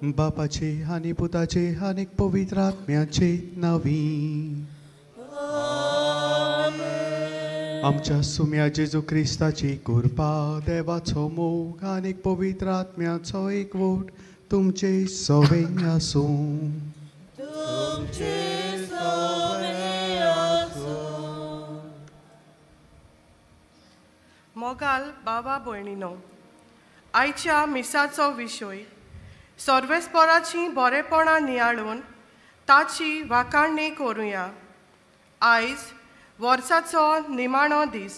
बापाचे आनी पुताचे आनी पवित्र आत्म्याचे नांवी. आमच्या सुम्या जेजू क्रिस्ताची कृपा, देवाचो मोग आनी पवित्र आत्म्याचो एकवट तुमचे सवें आसूं. मोगाल बाबा भयणीनो, आयच्या मिसाचो विशय सर्वेस्पराची बरेपणां नियाळून ताची वाखाणणी करुया. आयज वर्साचो निमाणो दीस.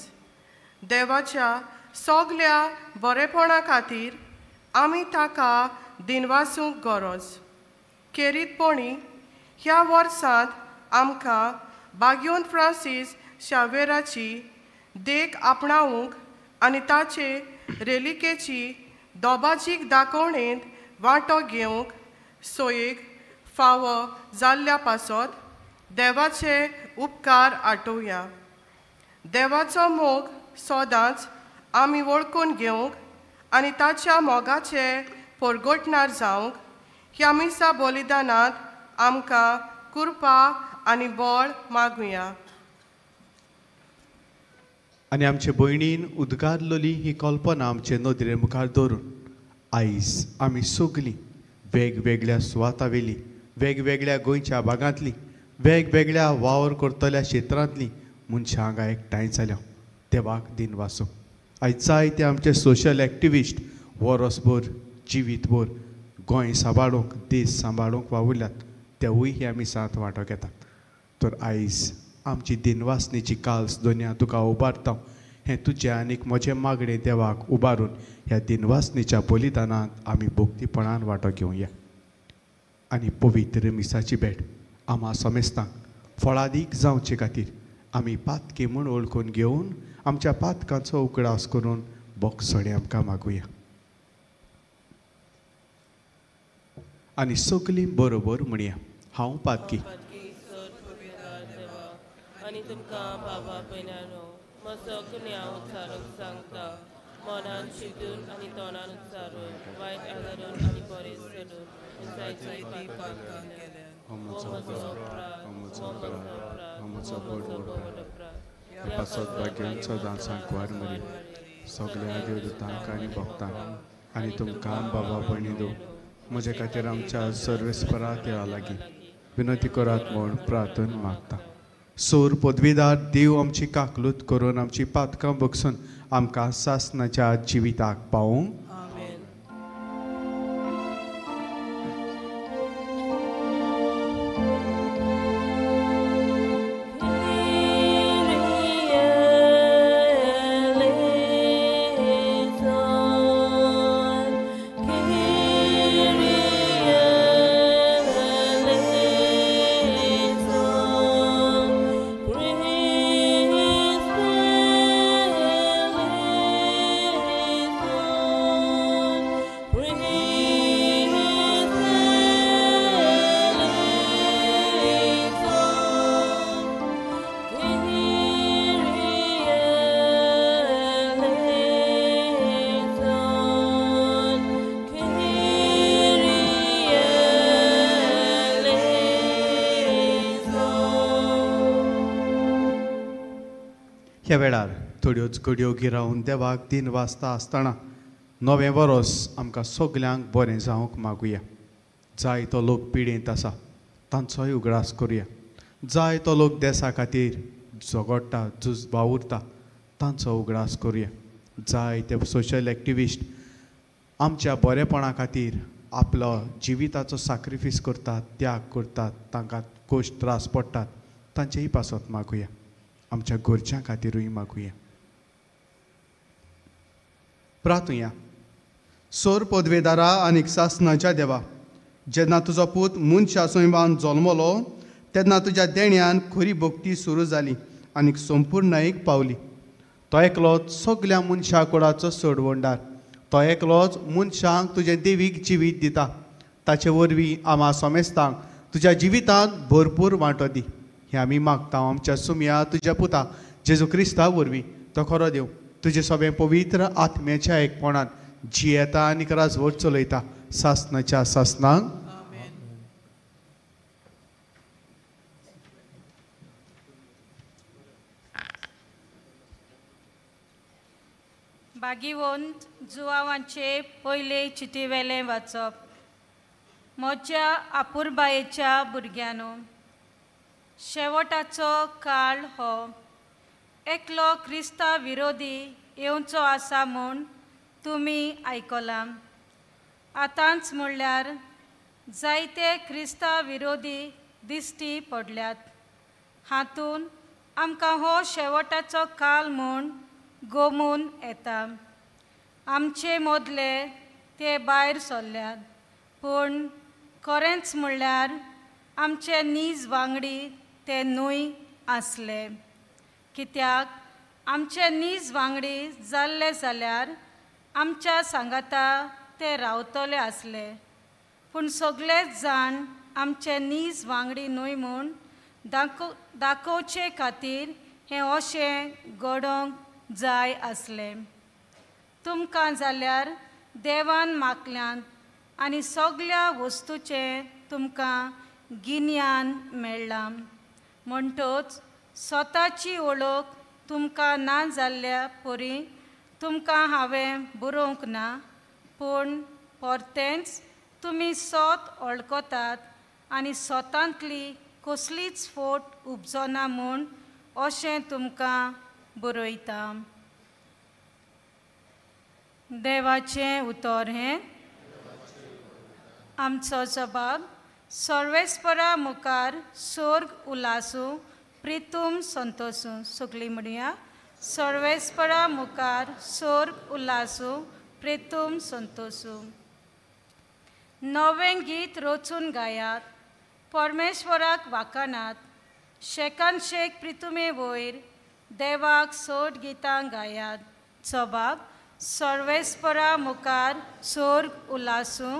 देवाच्या सगल्या बरेपणा खातीर आमी ताका दिनवासूंक गरज. खेरीतपणी ह्या वर्सांत आमकां बाग्योन फ्रांसीस शावेराची देख आपणावंक आनी ताचे रेलिकेची दोबाजीक दाखोवणेंत वांटो घेवंक सोयेक फावो जाल्ल्या पासत देवाचे उपकार आठोवया. देवाचो मोग सदांच आमी वळखून घेवंक आनी ताच्या मोगाचे परगटणार जावंक ह्या मिसा बलिदानांत आमकां कृपा आनी बळ मागुया. आनी आमचे भयणीन उद्गारलेली ही कल्पना आमचे नदरे मुखार दवरून आयज आमी सगलीं वेगवेगळ्या सुवातावेली, वेगवेगळ्या गोंयच्या भागांतली, वेगवेगळ्या वावर करतल्या क्षेत्रांतली मनशां हांगा एकठांय जाल्या. देवाक दिनवासो. आयज जायते आमचे सोशल एक्टिविस्ट वरसभर जिवीतभर गोंय सांबाळूंक, देश सांबाळूंक वावुरल्यात, तेवूय ह्या मिसांत वांटो घेतात. तर आयज आमची दिनवासणेची काल्स दोनया तुका उबारता हें तुजें आनीक म्हजें मागणें देवाक उबारून ह्या दिनवासणेच्या बलिदानांत आमी भक्तीपणान वांटो घेवया. आनी पवित्र मिसाची भेट आमा समेस्तांक फळादीक जावचे खातीर आमी पातकी म्हूण वळखून घेवन आमच्या पातकांचो उगडास करून बोगसणें आमकां मागुया. आनी सगलीं बरोबर म्हणया, हांव पातकी. आनी तुमकां बाबा भयणांनो म्हजो गुन्यांव उच्चारूंक सांगता. मनान चिंतून आनी तोंडान उच्चारून, वायट आदरून आनी बरें चलून जायतीं पातकां केल्यात. हो म्हजो अपराध, हो म्हजो अपराध, हो म्हजो व्हड अपराध. ह्या पासत भाग्यान सदांच सांकवार मरी सगल्या देवदूतांक आनी भक्तांक आनी तुमकां बाबा भयणी दो म्हजे खातीर आमच्या सर्वेस्परा देवा लागीं विनंती करात म्हूण प्रार्थना मागता. सोर पदवीदार देव आमची काकलूत करून आमची पातकां बगसून आमकां सासणाच्या जिविताक पावोवंक. ह्या वेळार थोड्योच घडयो गिरावन देवाक दिन वाजता आसतना नवें वरोस आमकां सगल्यांक बरें जावंक मागुया. जाय तो लोक पिडेंत आसा तांचोय उगडास करुया. जाय तो लोक देसा खातीर झगडटा, झूज वावुरता तांचो उगडास करुया. जाय ते सोशल एक्टिविस्ट आमच्या बरेपणा खातीर आपलो जिविताचो साक्रिफीस करतात, त्याग करतात, तांकां कोश त्रास पडटात तांचेय पासत मागुया. आमच्या घरच्यां खातीरूय मागुया. प्रार्थुया. सोर पदवेदारा आनी सासणाच्या देवा, जेन्ना तुजो पूत मनशा सैमान जल्मलो तेन्ना तुज्या देण्यान खरी भक्ती सुरू जाली आनी संपूर्णायेक पावली. तो एकलोच सगल्या मनशा कुळाचो सोडवणदार, तो एकलोच मनशांक तुजें देवीक जिवीत दिता. ताचे वरवीं आमा समेस्तांक तुज्या जिवितांत भरपूर वांटो दी. हें आमी मागता आमच्या सुमया तुज्या पुता जेजू क्रिस्ता वरवीं. तो खरो देव तुजें सगळें पवित्र आत्म्याच्या एकपणान जियेता आनी राजवट चलयता सासनाच्या सासनांक. बागीवंत जुवावांचे पयले चिटीवेलें वाचप. म्हज्या आपुरबायेच्या भुरग्यांनो, शेवटाचो काळ हो एकलो क्रिस्ता विरोधी येवचो आसा म्हूण तुमी आयकलां. आतांच म्हणल्यार जायते क्रिस्ता विरोधी दिश्टी पडल्यात. हातून आमकां हो शेवटाचो काळ म्हूण गोमून येता. आमचे मदले ते भायर सरल्यात, पूण खरेंच म्हणल्यार आमचे नीज वांगडी ते न्हय आसले. कित्याक आमचे नीज वांगडी जाल्ले जाल्यार आमच्या सांगाता ते रावतले आसले, पूण सगळेच जाण आमचे नीज वांगडी न्हय म्हूण दाखोवचे खातीर हें अशें घडोवंक जाय आसलें. तुमकां जाल्यार देवान मागल्यान आनी सगळ्या वस्तूचें तुमकां गिन्यान मेळ्ळां, म्हणटच स्वताची वळख तुमकां ना जाल्ल्या परी तुमकां हांवें बरोवंक ना, पूण परतेंच तुमी सोत वळखतात आनी सोतांतली कसलीच फोट उपजना म्हूण अशें तुमकां बरयता. देवाचें उतर हें आमचो जबाब. सर्वेस्परा मुखार सोर्ग उलासूं प्रितूम संतोसूं. सगळीं म्हणया, सर्वेस्परा मुखार सोर्ग उल्लासूं प्रितूम संतोसूं. नवें गीत रचून गायात, परमेश्वराक वाखाणात, शेकान शेक प्रितुमे वयर देवाक सोड गितां गायात. जबाब सर्वेस्परा मुखार सोर्ग उल्लासूं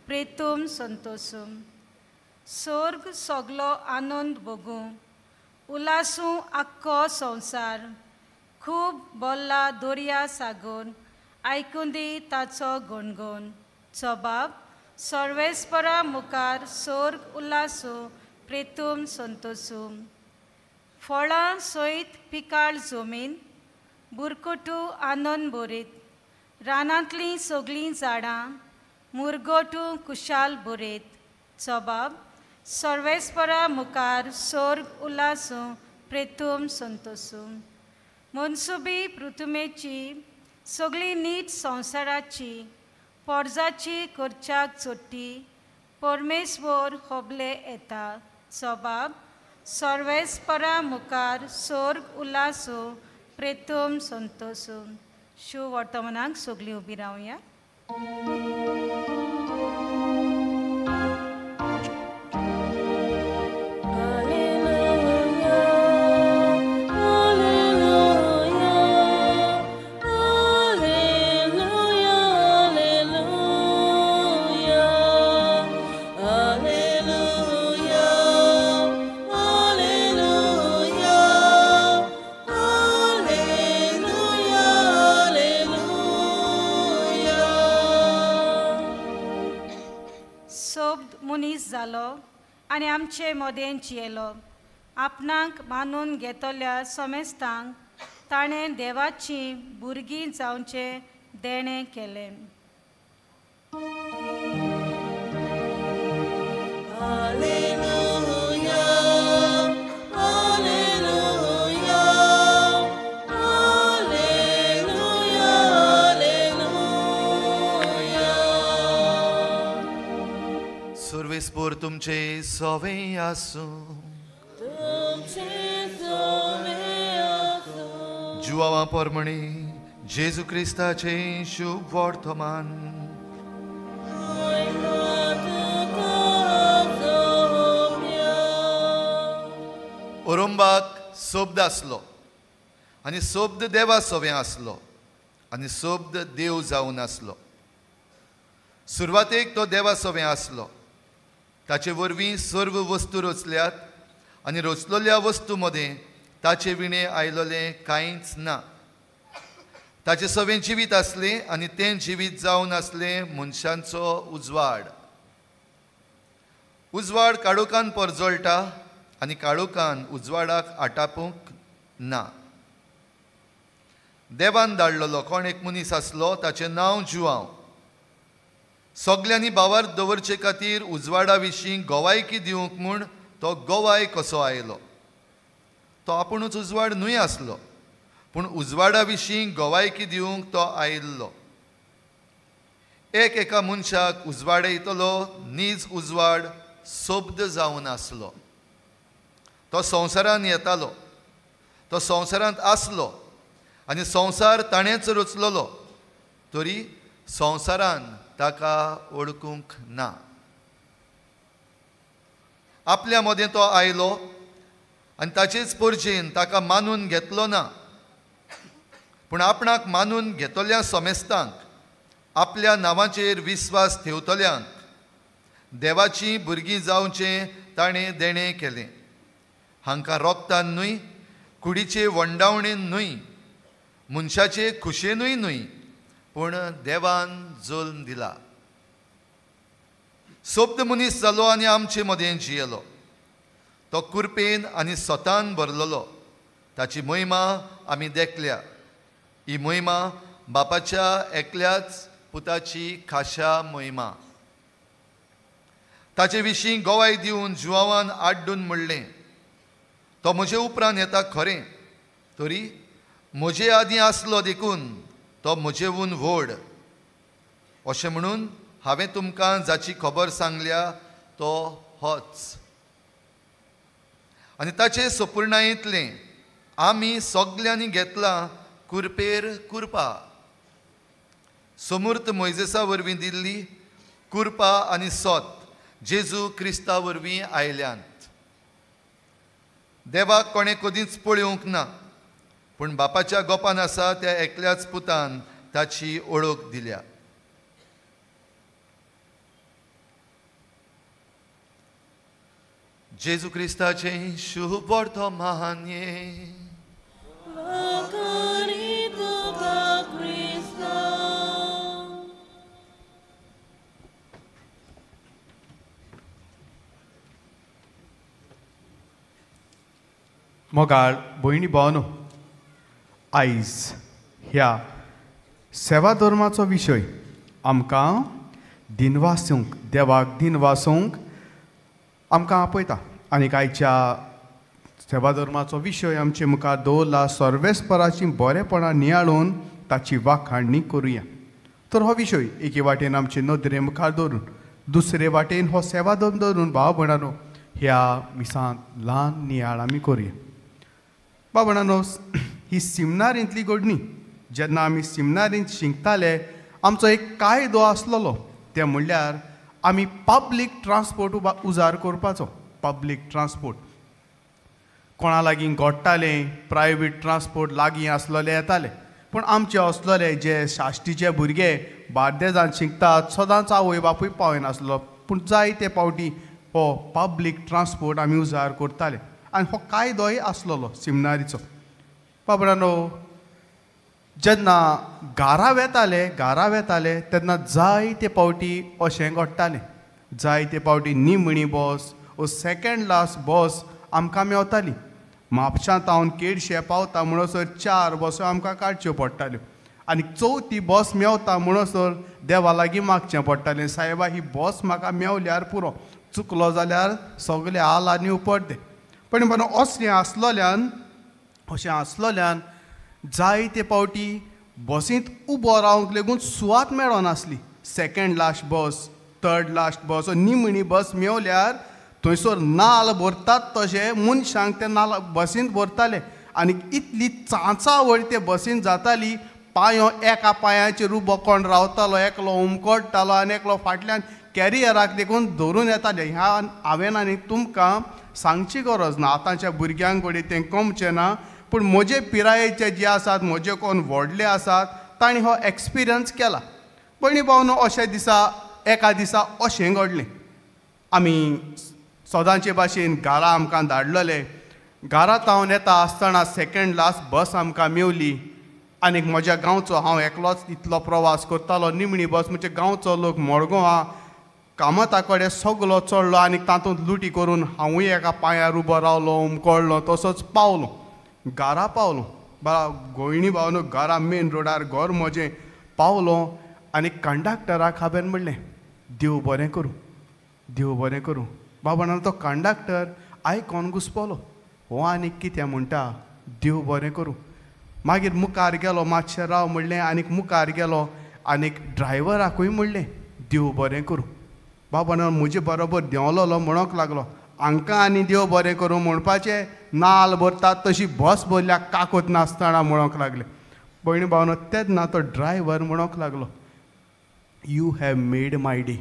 प्रितूम संतोसूं. सोर्ग सगलो आनंद भोगूं, उल्लासूं आख्खो संवसार. खूब बोल्ला दर्या सागून, आयकूं दी ताचो गणगण. जबाब सर्वेस्परा मुखार सोर्ग उल्लासूं प्रितूम संतोसूं. फळां सयत पिकाळ जमीन, बुरकुटू आनंद भरीत, रानांतलीं सगळीं झाडां मुरगोटू कुशाल भरीत. जबाब सर्वेस्परा मुखार सोर्ग उल्लासूं प्रितूम संतोसूं. मनसुबी पृथुमेची सगळी नीट संवसाराची पोरजाची करच्याक चोट्टी परमेश्वर होबले येता. जबाब सर्वेस्परा मुखार सोर्ग उल्लासूं प्रितूम संतोसूं. शू वर्तमानाक सगळीं उबी रावया. जालो आनी आमचे मदें जियेलो. आपणाक मानून घेतल्या समेस्तांक ताणें देवाची भुरगीं जावचें देणें केलें. Hallelujah, hallelujah, hallelujah, hallelujah. सर्वेस्पोर तुमचे सोवे आसूं. जुवावा परमणी जेजू क्रिस्ताचे शुभ वर्तमान. ओरंबाक शब्द आसलो आनी शब्द देवा सोवे आसलो आनी शब्द देव जावन आसलो. सुरवातेक तो देवा सोवे आसलो. ताचे वरवीं सर्व वस्तू रचल्यात आनी रचलेल्या वस्तू मदें ताचे विणें आयलोलें कांयच ना. ताचे सवें जिवीत आसलें आनी तें जिवीत जावन आसलें मनशांचो उजवाड. उजवाड काळोखान परजळटा आनी काळोखान उजवाडाक आटापूंक ना. देवान धाडलेलो कोण एक मनीस आसलो, ताचें नांव जुआंव. सगल्यांनी भावार्थ दवरचे खातीर उजवाडा विशीं गवायकी दिवंक म्हूण तो गवाय कसो आयलो. तो आपुणूच उजवाड न्हय आसलो, पूण उजवाडा विशीं गवायकी दिवंक तो आयिल्लो. एक एका मनशाक उजवाड येतलो नीज उजवाड शब्द जावन आसलो. तो संवसारान येतालो, तो संवसारांत आसलो आनी संवसार ताणेंच रचलोलो, तरी संवसारान ताका वळखूंक ना. आपल्या मदें तो आयलो आनी ताचेच परजेन ताका मानून घेतलो ना, पूण आपणाक मानून घेतल्या समेस्तांक, आपल्या नांवाचेर विस्वास ठेवतल्यांक देवाचीं भुरगीं जावचें ताणें देणें केलें. हांकां रोगतान न्हय, कुडीचे वंडावणेन न्हय, मनशाचे खुशेनूय न्हय, पूण देवान जल्म दिला. शब्द मनीस जालो आनी आमचे मदें जियेलो. तो कुरपेन आनी सतान भरलेलो. ताची महिमा आमी देखल्या. ही महिमा बापाच्या एकल्याच पुताची खाशा महिमा. ताचे विशीं गवाय दिवन जुआवान आड्डून म्हणलें, तो म्हजे उपरांत येता खरें, तरी म्हजे आदीं आसलो देखून तो म्हजेहून व्हड. अशें म्हणून हांवें तुमकां जाची खबर सांगल्या तो होच. आनी ताचे सपुर्णायेंतलें आमी सगल्यांनी घेतलां कुरपेर कुरपा. समूर्त मोयजेसा वरवीं दिल्ली कुरपा आनी सोत जेजू क्रिस्ता वरवीं आयल्यांत. देवाक कोणें कदींच पळोवंक ना, पूण बापाच्या गोपान आसा त्या एकल्याच पुतान ताची ओळख दिल्या. जेजू क्रिस्ताचें शुभ वर्तमान. मोगाळ भयणी भावनो, आयज ह्या सेवा धर्माचो विशय आमकां दिनवासूंक, देवाक दिनवासूंक आमकां आपयता. आनी आयच्या सेवा धर्माचो विशय आमचे मुखार दवरला सर्वेस्पराची बरेपणां नियाळून ताची वाखाणणी करुया. तर हो विशय एके वाटेन आमचे नदरे मुखार दवरून, दुसरे वाटेन हो सेवा धर्म दवरून भाव भयणांनो ह्या मिसांत ल्हान नियाळ आमी करुया. भाव भयणांनो, ही सिमनारींतली घडणी. जेन्ना आमी सिमनारींत शिकताले आमचो एक कायदो आसलेलो, तें म्हणल्यार आमी पब्लीक ट्रान्सपोर्ट उजार करपाचो. पब्लीक ट्रान्सपोर्ट कोणा लागीं घोडटालें, प्रायवेट ट्रान्सपोर्ट लागीं आसलेले येताले, पूण आमचे आसलेले जे साश्टीचे भुरगे बार्देजान शिकतात सदांच आवय बापूय पावयनासलो, पूण जायते पावटी हो पब्लीक ट्रान्सपोर्ट आमी उजार करताले आनी हो कायदोय आसलेलो सिमनारीचो. बाबडानो, जेन्ना घरा वेताले तेन्ना जायते पावटी अशें घडटालें. जायते पावटी निमणी बस ओ सेकेंड लास्ट बस आमकां मेवताली. म्हापशां तावन केडशे पावता म्हणसर 4 बसो आमकां काडच्यो पडटाल्यो आनी चवथी बस मेवता म्हणसर देवा लागीं मागचें पडटालें, सायबा ही बस म्हाका मेवल्यार पुरो, चुकलो जाल्यार सगळे हाल आनी उपडदे. पण बरो असलें आसलोल्यान अशें आसलोल्यान जायते पावटी बसींत उबो रावंक लेगून सुवात मेळनासली. Second last bus, third last bus, निमणी बस मेवल्यार थंयसर नाल भरतात तशें मनशांक ते नाल बसींत भरताले आनी इतली चांचावळ ते बसींत जाताली. पांयो एका पांयाचेर उबो कोण रावतालो, एकलो उमकोडटालो आनी एकलो फाटल्यान कॅरियराक देखून धरून येताले. ह्या हांवें आनी तुमकां सांगची गरज ना, आतांच्या भुरग्यांक कडेन तें कमचें ना, पूण म्हजे पिरायेचे जे आसात, म्हजे कोण व्हडले आसात तांणी हो एक्सपिरियन्स केला. भयणी भावनो, अशे दिसा एका दिसा अशें घडलें. आमी सदांचे भाशेन घरा आमकां धाडलेले, घरा तावन येता आसतना सेकेंड लास्ट बस आमकां मेवली. आनीक म्हज्या गांवचो हांव एकलोच इतलो प्रवास करतालो. निमणी बस म्हणजे गांवचो लोक मडगांव कामता कडेन सगलो चडलो आनी तातूंत लुटी करून हांवूय एका पांयार उबो रावलो, उमकळ्ळो, तसोच पावलो घरा. पावलो बा गोयणी भावनो घरा मेन रोडार घर म्हजें. पावलो आनी कंडक्टराक हांवें म्हणलें देव बरें करूं, देव बरें करूं. बाबा तो कंडक्टर आयकोन घुसपलो, हो आनीक कितें म्हणटा देव बरें करूं. मागीर मुखार गेलो, मातशें राव म्हणलें आनीक मुखार गेलो आनीक ड्रायव्हराकूय म्हणलें देव बरें करूं. बाबा म्हजे बरोबर देंवलोलो म्हणूंक लागलो हांकां आनी देव बरें करूं म्हणपाचें, नाल भरतात तशी बस भरल्या काकूत नासतना म्हणूंक लागले. भयणी भावनो तेन्ना तो ड्रायव्हर म्हणूंक लागलो you have made my day,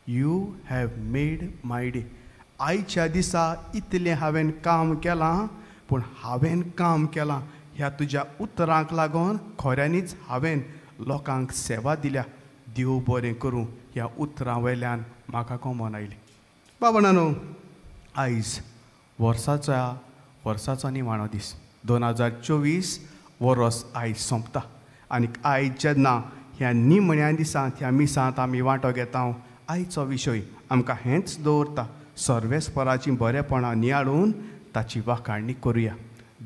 you have made my day. आयच्या दिसा इतलें हांवें काम केलां, पूण हांवें काम केलां ह्या तुज्या उतरांक लागून खऱ्यांनीच हांवें लोकांक सेवा दिल्या. देव बरें करूं ह्या उतरां वयल्यान म्हाका कोमोन आयली. बाबा न्हू आयज वर्साचो निमाणो दीस, 2024 वरस आयज सोंपता. आनी आयज जेन्ना ह्या निमण्या दिसांत ह्या मिसांत आमी वांटो घेता, आयचो विशय आमकां हेंच दवरता, सर्वेस्पराचीं बरेपणां नियाळून ताची वाखाणणी करुया.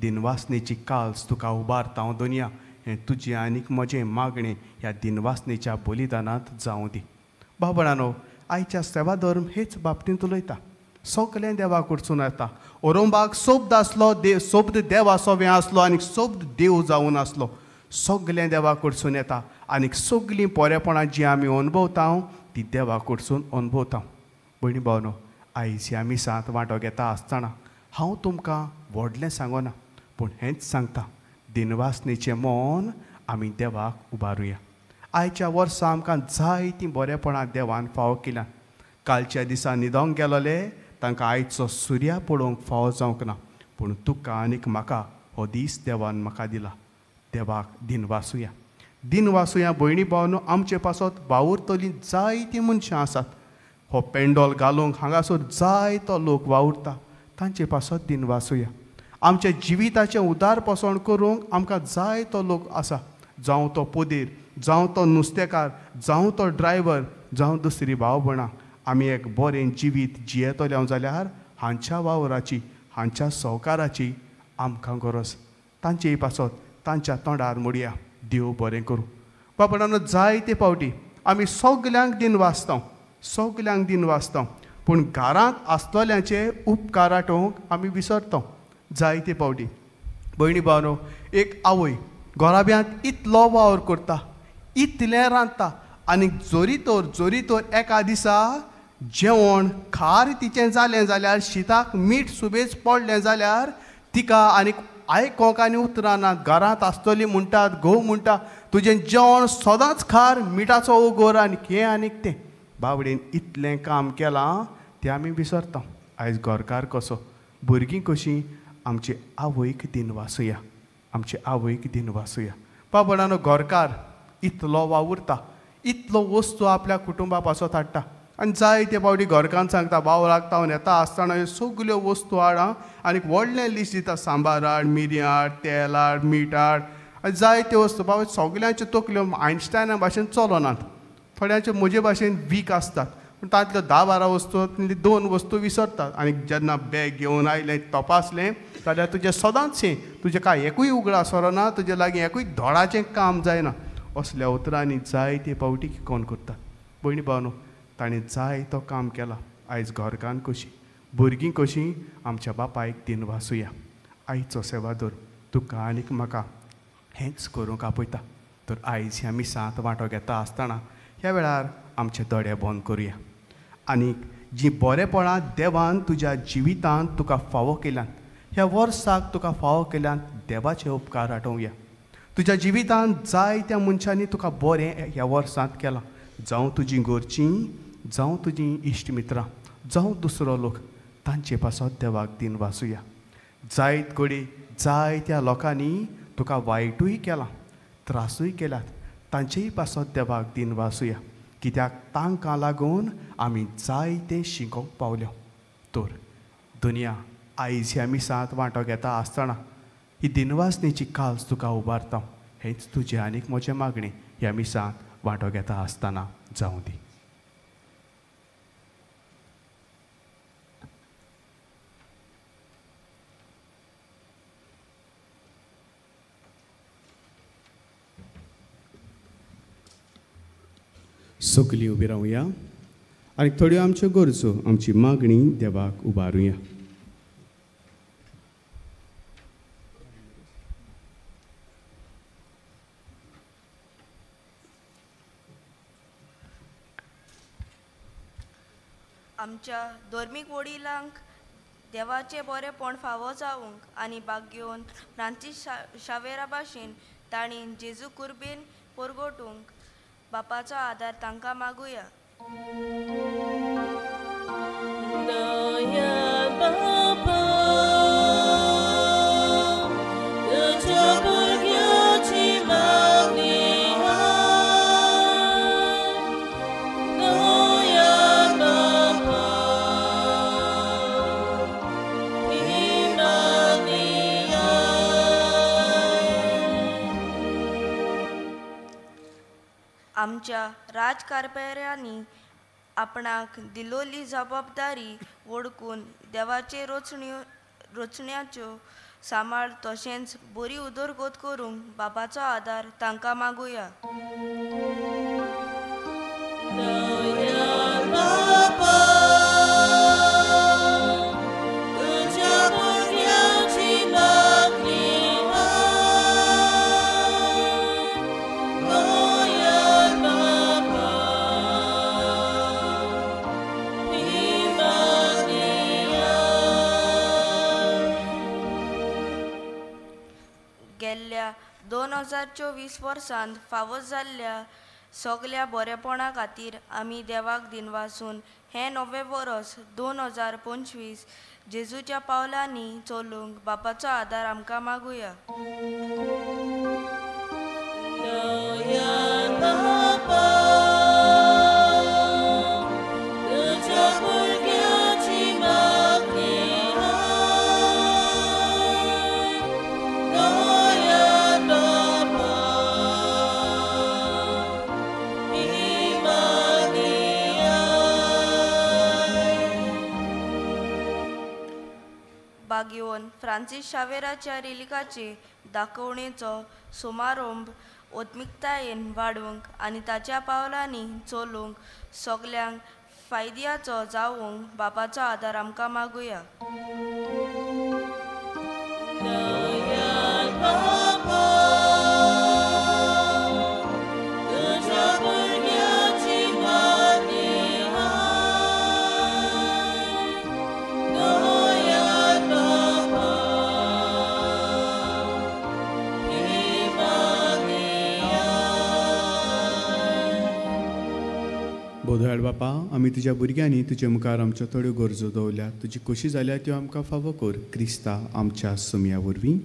दिनवासनेची काल्स तुका उबारता हांव दोनया, हें तुजें आनीक म्हजें मागणें ह्या दिनवासनेच्या बलिदानांत जावं दी. बाबणानो आयच्या सेवा धर्म हेच बाबतींत उलयता. सगळें देवा कडसून येता. ओरोंबाक सोब्द आसलो, देव सोब्द देवा सोवें आसलो आनी सोब्द देव जावन आसलो. सगळें देवा कडसून येता आनी सगळीं बरेपणां जीं आमी अणभवता ती देवा कडसून अणभवता. भयणी भावनो आयज ह्या मिसांत वांटो घेता आसतना हांव तुमकां व्हडलें सांगना, पूण हेंच सांगता, दिनवासनेचें मन आमी देवाक उबारुया. आयच्या वर्सा आमकां जायतीं बरेपणां देवान फावो केल्यां. कालच्या दिसा न्हिदोंक गेलोले तांकां आयचो सुर्या पळोवंक फावो जावंक ना, पूण तुका आनीक म्हाका हो दीस देवान म्हाका दिला. देवाक दिनवासुया, दिनवासुया. भयणी भावनो आमचे पासत वावुरतलीं जायतीं मनशां आसात. हो पेंडोल घालूंक हांगासर जायतो लोक वावुरता, तांचे पासत दिनवासुया. आमच्या जिविताचें उदारपसण करूंक आमकां जायतो लोक आसा, जावं तो पोदेर, जावं तो नुस्तेकार, जावं तो ड्रायव्हर, जावं दुसरी भाव भयणां. आमी एक बरें जिवीत जियेतले जाल्यार हांच्या वावराची, हांच्या सहकाराची आमकां गरज. तांचे पासत तांच्या तोंडार मोडया देव बरें करूं. बाबडानो जायते फावटी आमी सगल्यांक दिनवासता, सगल्यांक दिनवासता, पूण घरांत आसतल्यांचे उपकार आठोवंक आमी विसरता जायते फावटी. भयणी भावनो एक आवय घराब्यांत इतलो वावर करता, इतलें रांदता आनी जोरी तर एका दिसा जेवण खार तिचें जालें जाल्यार, शिताक मीठ सुबेज पडलें जाल्यार तिका आनीक आयकोंक आनी उतरां ना. घरांत आसतली म्हणटात, घोव म्हणटा तुजें जेवण सदांच खार, मिठाचो ओगोर आनी हें आनीक तें. बावडेन इतलें काम केलां तें आमी विसरता. आयज घरकार कसो, भुरगीं कशीं, आमचे आवयक दिनवासुया, आमचे आवयक दिनवासुया. बाबडानो घरकार इतलो वावुरता, इतलो वस्तू आपल्या कुटुंबा पासत हाडटा आनी जायते फावटी घरकान्न सांगता वावराक तावन येता आसतना ह्यो सगल्यो वस्तू हाड आनी व्हडलें लिस्ट दिता, सांबार हाड, मिरयां हाड, तेल हाड, मीठ हाड आनी जायत्यो वस्तू. बाबा सगल्यांच्यो तकल्यो आयन्स्टायना भाशेन चलनात, थोड्यांच्यो म्हजे भाशेन वीक आसतात, पूण तांतल्यो 10-12 वस्तू 2 वस्तू विसरतात. आनी जेन्ना बॅग घेवन आयलें तपासलें जाल्यार तुजें सदांच हें, तुजें कांय एकूय उगडास सरना, तुजे लागीं एकूय धोडाचें काम जायना. असल्या उतरांनी जायते फावटी कोण करता. भयणी भावनो ताणें जायतो काम केलां. आयज घरकान्न कशी, भुरगीं कशीं, आमच्या बापायक दिनवासुया. आयचो सेवादोर तुका आनीक म्हाका हेंच करूंक आपयता. तर आयज ह्या मिसांत वांटो घेता आसतना ह्या वेळार आमचे दोळे बंद करुया आनी जीं बरेपणां देवान तुज्या जिवितांत तुका फावो केल्यात, ह्या वर्साक तुका फावो केल्यात, देवाचे उपकार आठोवया. तुज्या जिवितांत जायत्या मनशांनी तुका बरें ह्या वर्सांत केलां, जावं तुजीं घरचीं, जावं तुजीं इश्ट मित्रां, जावं दुसरो लोक, तांचे पासत देवाक दिनवासुया. जायत कडेन जायत्या लोकांनी तुका वायटूय केलां, त्रासूय केल्यात, तांचेय पासत देवाक दिनवासुया, कित्याक तांकां लागून आमी जायतें शिकोवंक पावल्यो. तर दुनिया आयज ह्या मिसांत वांटो घेता आसतना ही दिनवासनेची काल्स तुका उबारता. हेंच तुजें आनीक म्हजें मागणें ह्या मिसांत वांटो घेता आसतना जावं दी. सगलीं उबी रावया आनी थोड्यो आमच्यो गरजो आमची मागणी देवाक उबारुया. आमच्या धर्मीक वडिलांक देवाचें बरेंपण फावो जावंक आनी भाग्योवन फ्रांसीस शावेरा भाशेन तांणी जेजू कुर्बेन परगटूंक बापाचो आदार तांकां मागुया. आमच्या राजकारभाऱ्यांनी आपणाक दिलोली जबाबदारी वळखून देवाचे रचण्याच्यो सांबाळ तशेंच बरी उदरगत करूंक बाबाचो आदार तांकां मागुया. गेल्ल्या 2024 वर्सांत फावो जाल्ल्या सगल्या बरेपणा खातीर आमी देवाक दिनवासून हें नवें वर्स 2025 जेजूच्या पावलांनी चलूंक बापाचो आदार आमकां मागुया. बागिवन फ्रांसीस शावेराच्या रिलिकाचे दाखोवणेचो सुमारोंब ओत्मिकतायेन वाडोवंक आनी ताच्या पावलांनी चलूंक सगल्यांक फायद्याचो जावंक बापाचो आदार आमकां मागुया. बोधयाळ बापा, आमी तुज्या भुरग्यांनी तुजे मुखार आमच्यो थोड्यो गरजो दवरल्या. तुजी खोशी जाल्यार त्यो आमकां फावो कर. क्रिस्ता आमच्या सुमया वरवीं.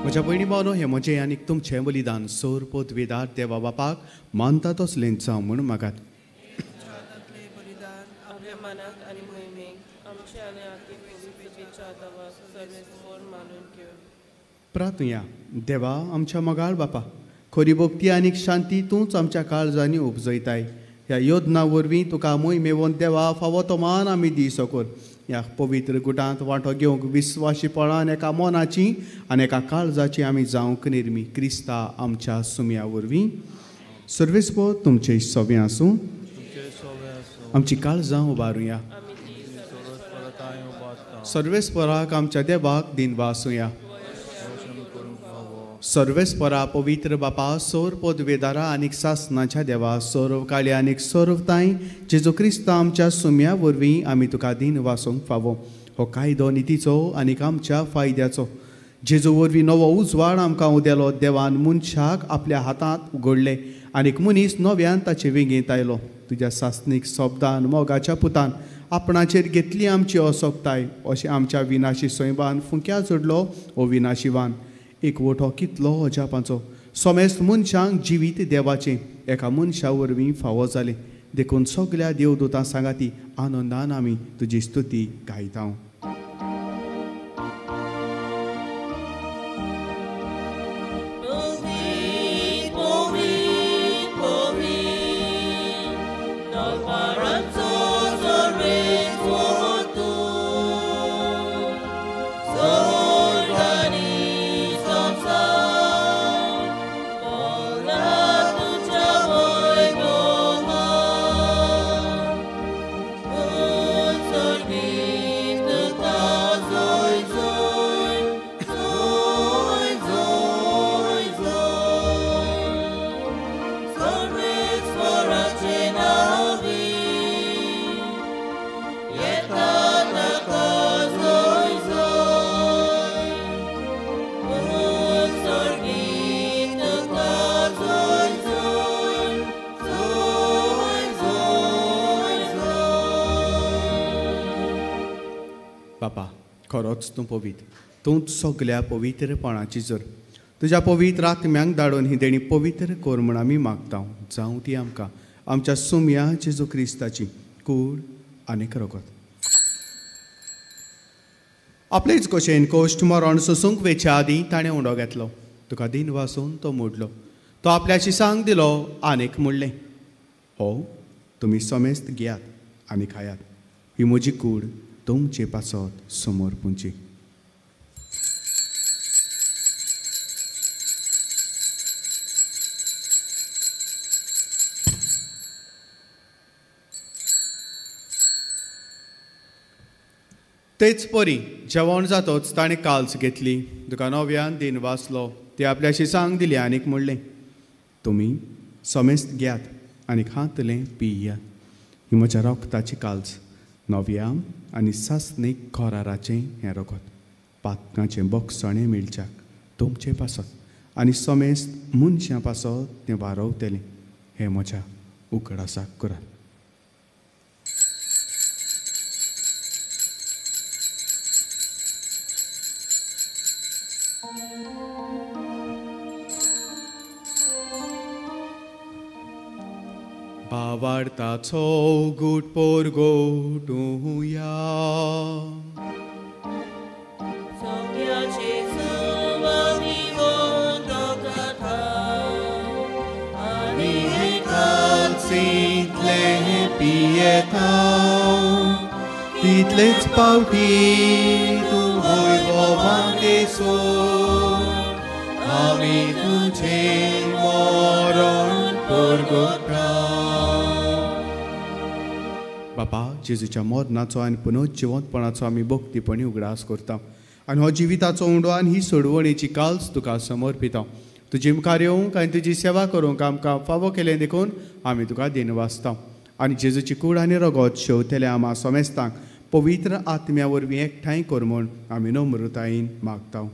म्हज्या भयणी भावनो, हें म्हजें आनी तुमचें बलिदान सोर पोतवेदार देवा बापाक मानता तसलें जावं म्हूण मागात. प्रार्थुया. देवा आमच्या मोगाळ बापा, खरी भक्ती आनी शांती तूंच आमच्या काळजांनी उपजयताय. ह्या योजना वरवीं तुका मोय मेवोन देवा फावो तो मान आमी दी सकोर. ह्या पवित्र गुटांत वांटो घेवंक विस्वाशीपणान एका मनाची आनी एका काळजाची आमी जावंक निर्मी क्रिस्ता आमच्या सुम्या वरवीं. सर्वेस्पर तुमचे सवे आसूं. आमची काळजां उबारुया. सर्वेस्पराक आमच्या देवाक दिनवासुया. सर्वेस्परा पवित्र बापा सोर पदवेदारा आनीक सासनाच्या देवा सोरव काळी आनीक सोरवताय जेजू क्रिस्ता आमच्या सुम्या वरवीं आमी तुका दिन वासूंक फावो. हो कायदो नितीचो आनीक आमच्या फायद्याचो. जेजू वरवीं नवो उजवाड आमकां उदेलो. देवान मनशाक आपल्या हातांत उगडले आनीक मनीस नव्यान ताचे वेंगेंत आयलो. तुज्या सासणीक शब्दान मोगाच्या पुतान आपणाचेर घेतली आमची असोकताय. अशें आमच्या विनाशी सैमान फुंक्या जोडलो हो विनाशी वान. एक वोटो कितलो अजापांचो. समेस्त मनशांक जिवीत देवाचें एका मनशा वरवीं फावो जालें. देखून सगल्या देवदूतां सांगाती आनंदान आमी तुजी स्तुती गायता. खरोच तूं पवित्र, तूंच सगल्या पवित्रपणाची जर. तुज्या पवित्र आत्म्यांक धाडून ही देणी पवित्र कर म्हूण आमी मागता. जावं ती आमकां आमच्या सुम्या जेजू क्रिस्ताची कूड आनीक रगत. आपलेच कशेन कोश्ट मरण सोसूंक वेच्या आदीं ताणें उंडो घेतलो. तुका दिन वासून तो मोडलो. तो आपल्या शिसांक दिलो आनीक म्हणलें, हो तुमी समेस्त घेयात आनी खायात. ही म्हजी कूड तुमचे पासत समोर पुंची. तेच परी जेवण जातोच ताणें काल्स घेतली. तुका नव्यान दिन वाचलो. ती आपल्या शिसांक दिली आनीक म्हणलें, तुमी समेस्त घेयात आनी खातलें पियात. ही म्हज्या रक्ताची काल्स, नव्या आनी सासणीक कराराचें हें रगत. पातकांचें बोगसणें मेळच्याक तुमचे पासत आनी समेस्त मनशां पासत तें वारवतलें. हें म्हज्या उगडासाक करात. भावार्थाचो गूट पोरगोटुया. कालसींतलें पियेता तितलेच पावटी तूं वैभवान देसो. आमी तुजें मरण पोरगोटा. बापा, जेजूच्या मरणाचो आनी पुनर्जिवंतपणाचो आमी भक्तीपणी उगडास करता आनी हो जिविताचो उंडो आनी ही सोडवणेची काल्स तुका समर्पिता. तुजी मुखार येवंक आनी तुजी सेवा करूंक आमकां फावो केलें देखून आमी तुका दिनवासता. आनी जेजूची कूड आनी रगत शेवतल्या आमा समेस्तांक पवित्र आत्म्या वरवीं एकठांय कर म्हूण आमी नम्रतायेन मागता.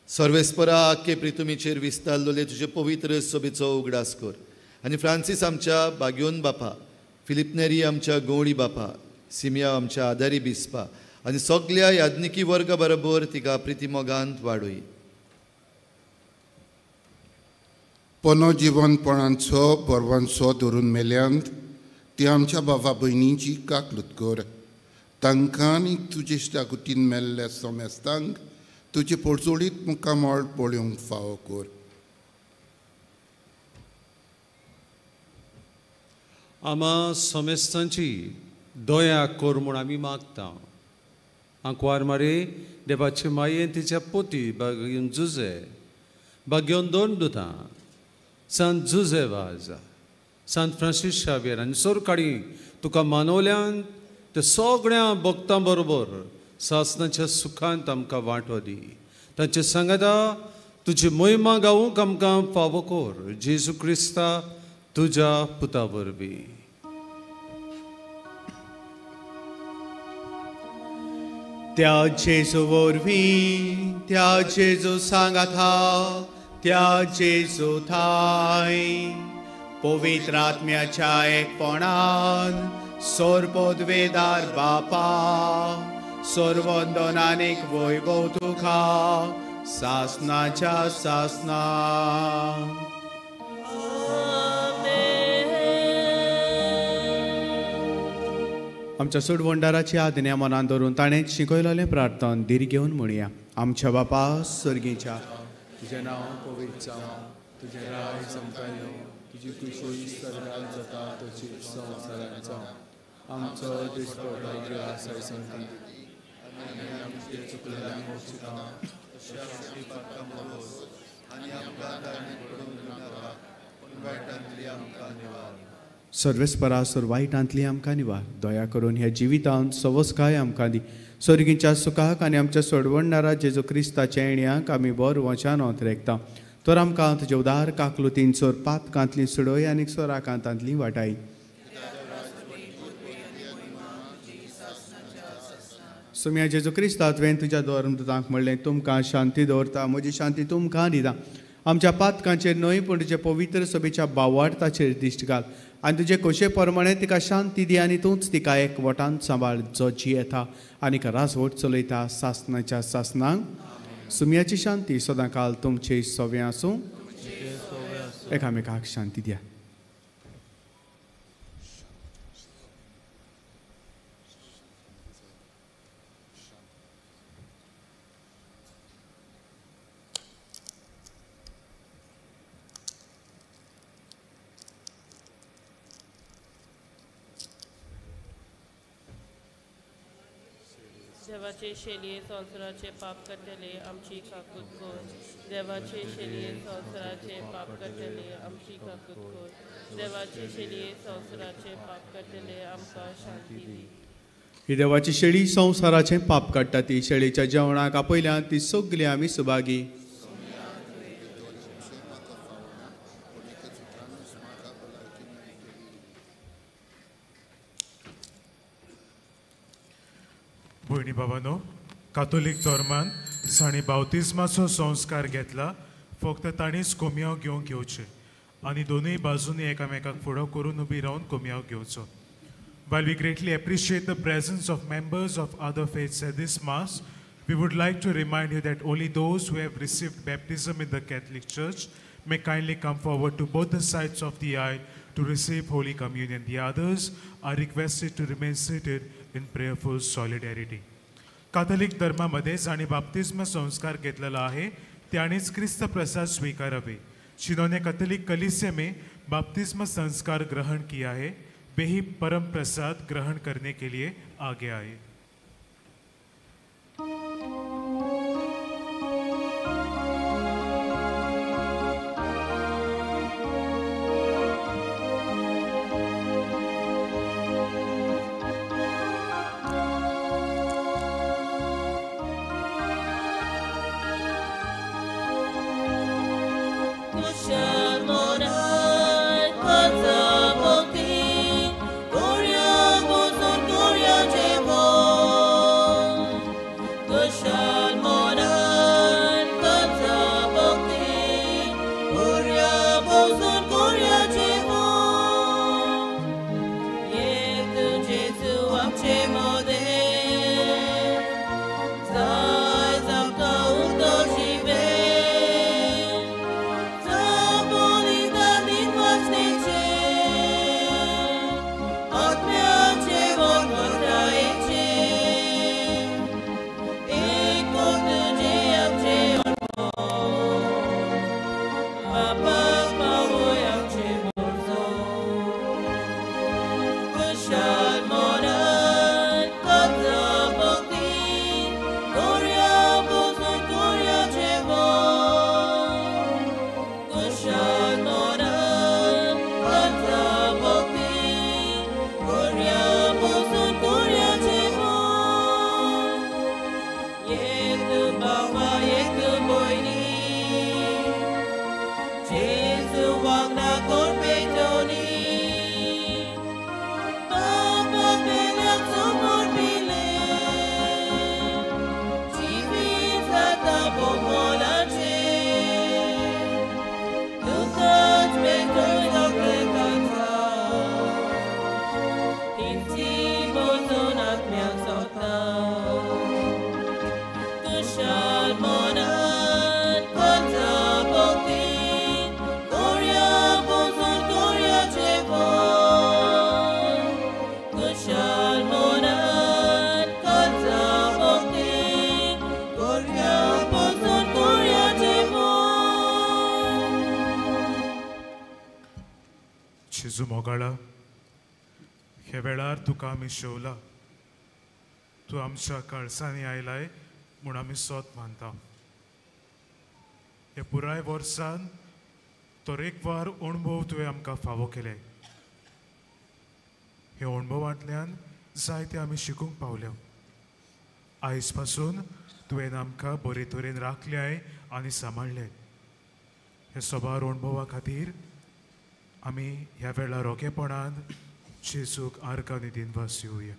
सर्वेस्परा आख्खे प्रितुमीचेर विस्तारलेले तुजे पवित्र सभेचो उगडास कर आनी फ्रांसीस आमच्या बाग्योन बापा, फिलिप नेरी आमच्या गवळी बापा, सिमिया आमच्या आदारी बिस्पा आनी सगल्या याज्ञिकी वर्गा बरोबर तिका प्रितीमोगांत वाडोय. पोनो जिवनपणांचो बरवांचो धरून मेल्यांत ती आमच्या बाबा भयणींची काकलूत कर. तांकां आनी तुजे इश्टागुतीन मेल्ल्या समेस्तांक तुजे पोळचोळीत मुखामळ पळोवंक फावो कर. आमा समेस्तांची दया कर म्हूण आमी मागता. आंकवार मारी देवाचे मायेन तिच्या पोती बागेवन जुजे बागेवन दोन दुतां सांत जुजे वाज सांत फ्रांसीस शावियर आनी सोरकाडी तुका मानवल्यान ते सगळ्या भक्तां बरोबर सासनाच्या सुखांत आमकां वांटो दी. तांचे सांगाता तुजी मोहिमा गावूंक आमकां फावो कर जेजू क्रिस्ता तुज्या पुता वरवीं. त्या जेजू वरवीं, त्या जेजू सांगाता, त्या जेजू थांय पवित्र आत्म्याच्या एकपणान सोरपदवेदार बापा सर्वंदनानीक वैभव तुका सासनाच्या सासना. आमच्या सोडवंडाराची आज्ञा मनान धरून ताणें शिकयलेलें प्रार्थन धीर घेवन म्हणया. आमच्या बापा सर्गीच्या, तुजें नांव पवित्र जावं, तुजें राज आमकां येवं, तुजी खुशी स्वर्गांत जाता तशी संवसारांत जावं. आमचो दिसपडो ग्रास आयज दी आनी आमचे चुकलेल्यांक वचिता तशें आमची पातकां मोगोस आनी आमकां ताणें पडूंक नाका पूण वायटांतली आमकां निवार. सर्वेस्परा सोर वायटांतली आमकां निवार. दया करून ह्या जिवितांत सवसकाय आमकां दी. सर्गीच्या सुखाक आनी आमच्या सोडवणदारा जेजू क्रिस्ताच्या येण्याक आमी बर वचान अंतरेकता. तर आमकां तुजे उदार काकलुतीन सोर पातकांतली सुडय आनी सोराकांतांतली वाटाय. सुम्या जेजू क्रिस्ता तुवें तुज्या धर्मदूतांक म्हणलें, तुमकां शांती दवरता, म्हजी शांती तुमकां दिता. आमच्या पातकांचेर न्हय पूण तुजे पवित्र सभेच्या बावार्थाचेर दिश्ट घाल आनी तुजे खोशे प्रमाणे तिका शांती दी आनी तूंच तिका एक वटान सांबाळ जो जियेता आनी राजवट चलयता सासनाच्या सासनांक. सुम्याची शांती सदांकाल तुमचे सवे आसूं. एकामेकाक शांती द्या. देवाचे शेलये संवसाराचे पाप करतले आमची काकूत कर. देवाचे शेलये संवसाराचे पाप करतले आमची काकूत कर. देवाचे शेलये संवसाराचे पाप करतले आमकां शांती दी. ही देवाची शेळी संवसाराचें पाप काडटा. ती शेळीच्या जेवणाक आपयल्यान ती सगली आमी सुभागी. भयणी बाबानो, कातोलीक धर्मान जांणी बावतिज्माचो संस्कार घेतला फक्त तांणीच कोमयांव घेवंक येवचें आनी दोनूय बाजूंनी एकामेकाक फुडो करून उबी रावन कोमयांव घेवचो. While we greatly appreciate the presence of members of other faiths at this Mass, we would like to remind you that only those who have received baptism in the Catholic Church may kindly come forward to both the sides of the aisle to receive Holy Communion. The others are requested to remain seated in prayerful solidarity. Catholic धर्मामध्ये जांणी बाप्तिस्म संस्कार घेतलेला आहे त्यांनीच क्रिस्त प्रसाद स्वीकारावे. जिन्होंने Catholic कलीसिया में बाप्तिस्म संस्कार ग्रहण किया है वे ही परम प्रसाद ग्रहण करने के लिए आगे आए. Shall जेजू मोगाळा, ह्या वेळार तुका आमी शेवला, तूं आमच्या काळसांनी आयलाय म्हूण आमी सोत मानता. ह्या पुराय वर्सान तरेकवार अणभव तुवें आमकां फावो केले. ह्या अणभवांतल्यान जायते आमी शिकूंक पावल्या. आयज पासून तुवें आमकां बरे तरेन राखल्याय आनी सांबाळ्ळे. ह्या सबार अणभवा खातीर आमी ह्या वेळार रोगेपणान जेजूक आर्गां आनी दिनवास येवया.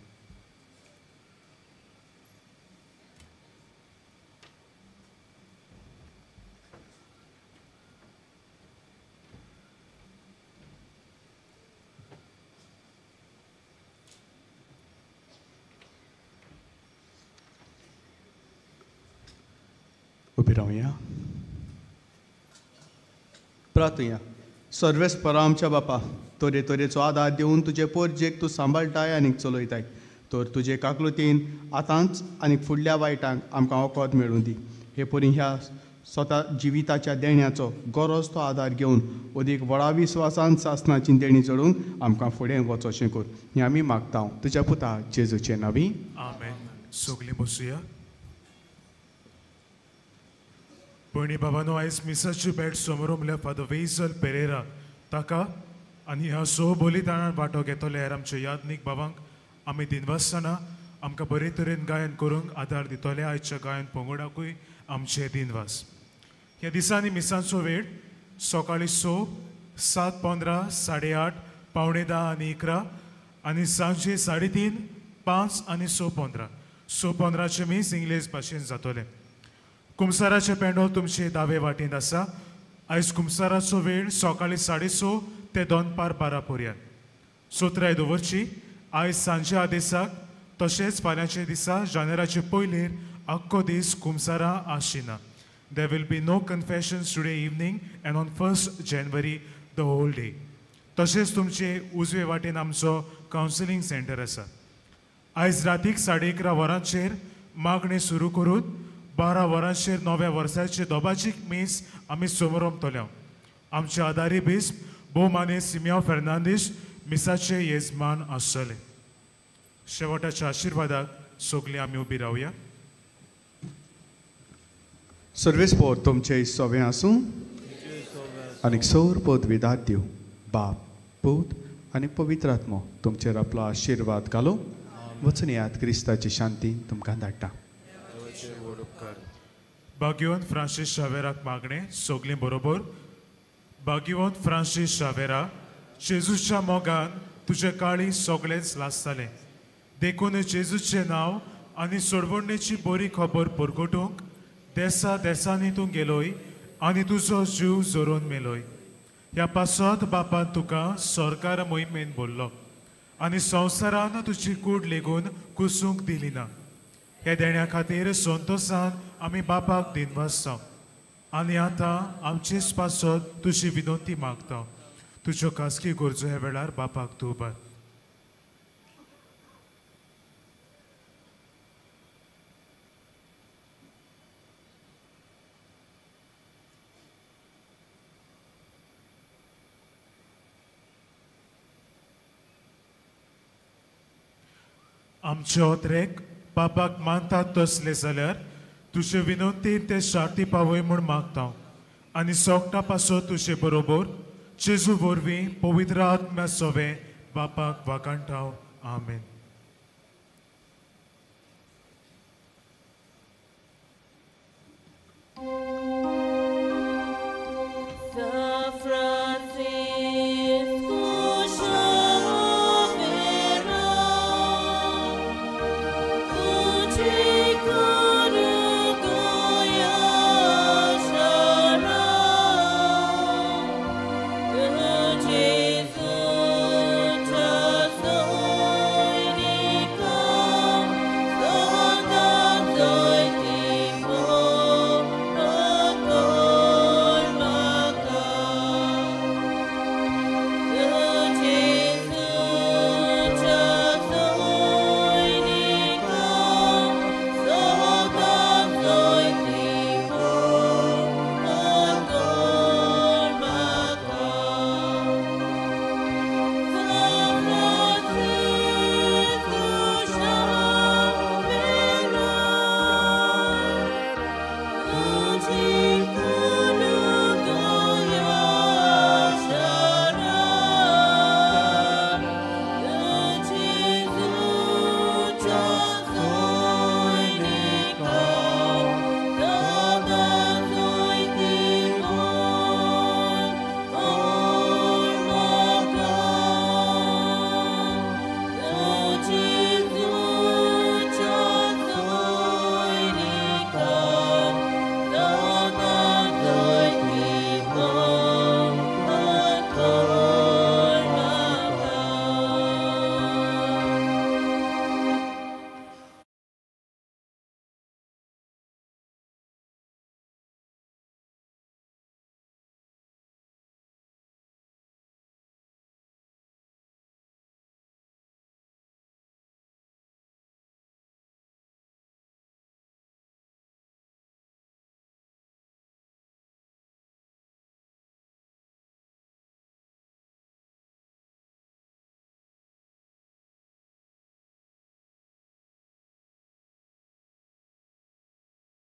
उबी रावया, प्रार्थुया. सर्वेस्परा आमच्या बापा, तरे तरेचो आदार दिवन तुजे पोरजेक तूं सांबाळटाय आनीक चलयताय, तर तुजे काकलुतीन आतांच आनी फुडल्या वायटांक आमकां वखद मेळूं दी. हे परी ह्या स्वता जिविताच्या देण्याचो गरज तो आदार घेवन अदीक व्हडा विस्वासान सासनाची देणी चडूंक आमकां फुडें वचोशें कर, हें आमी मागता तुज्या पुता जेजूचे नांवी. आमेन. सगलीं बसुया. भयणी बाबानो, आयज मिसाची भेट समोर फादर वेजल पेरेरा ताका आनी ह्या स बलिदानान वांटो घेतले हेर आमच्या यादनीक बाबांक आमी दिनवासतना आमकां बरे तरेन गायन करूंक आदार दितले. आयच्या गायन पंगडाकूय आमचे दिनवास. ह्या दिसांनी मिसांचो वेळ सकाळीं 6, 7:15, 8:30, 9:45 आनी 11 आनी सांजे 3:30, 5 आनी 6:15. 6:15 मीस इंग्लीश भाशेन जातलें. कुमसाराचें पेंडोल तुमचे दावे वाटेंत आसा. आयज कुमसाराचो वेळ सकाळीं 6:30 ते दनपार 12 पर्यंत. सोत्राय दवरची. आयज सांजे आदेसाक तशेंच फाल्यांच्या दिसा जानेराचे पयलीर आख्खो दीस कुमसारां आशिना. There will be no confessions today evening and on 1st January the whole day. तशेंच तुमचे उजवे वाटेन आमचो कावन्सिलींग सेंटर आसा. आयज रातीक 11:30 वरांचेर मागणें सुरू करून 12 वरांचेर नव्या वर्साचे दोबाजीक मीस आमी समोरमतले. आमचे आदारी बिस्प भोवमाने सिमियांव फेर्नांदीश मिसाचे येजमान आसतले. शेवटाच्या आशिर्वादाक सगळीं आमी उबी रावया. सर्वेस्पोर तुमचे सवें आसूं आनी सौर पदविदार दिवं. बाप, पूत आनी पवित्र आत्मो तुमचेर आपलो आशिर्वाद घालूं. वचून याद क्रिस्ताची शांती तुमकां धाडटा. भाग्यवंत फ्रांसीस शावेराक मागणें सगळीं बरोबर. भाग्यवंत फ्रांसीस शावेरा, जेजूच्या मोगान तुजे काळी सगळेंच लासतालें, देखून जेजूचें नांव आनी सोडवणेची बरी खबर परगटूंक देसा देसांनी तूं गेलोय आनी तुजो जीव जोरोवन मेलोय. ह्या पासत बापान तुका सरकार मोहिमेन बोल्लो आनी संवसारान तुजी कूड लेगून कुसूंक दिली ना. ह्या देण्या खातीर संतोसान आमी बापाक दिनवासता आनी आतां आमचेच पासत तुजी विनंती मागता. तुज्यो खासगी गरजो ह्या वेळार बापाक तूं उबार. आमचे ओत्रेक बापाक मानतात तसले जाल्यार तुजे विनंतीन ते शार्ती पावय म्हूण मागता आनी सोगटा पासत तुजे बरोबर जेजू वरवीं पवित्र आत्म्या सवें बापाक वाखाणटा. आमेन. Francis.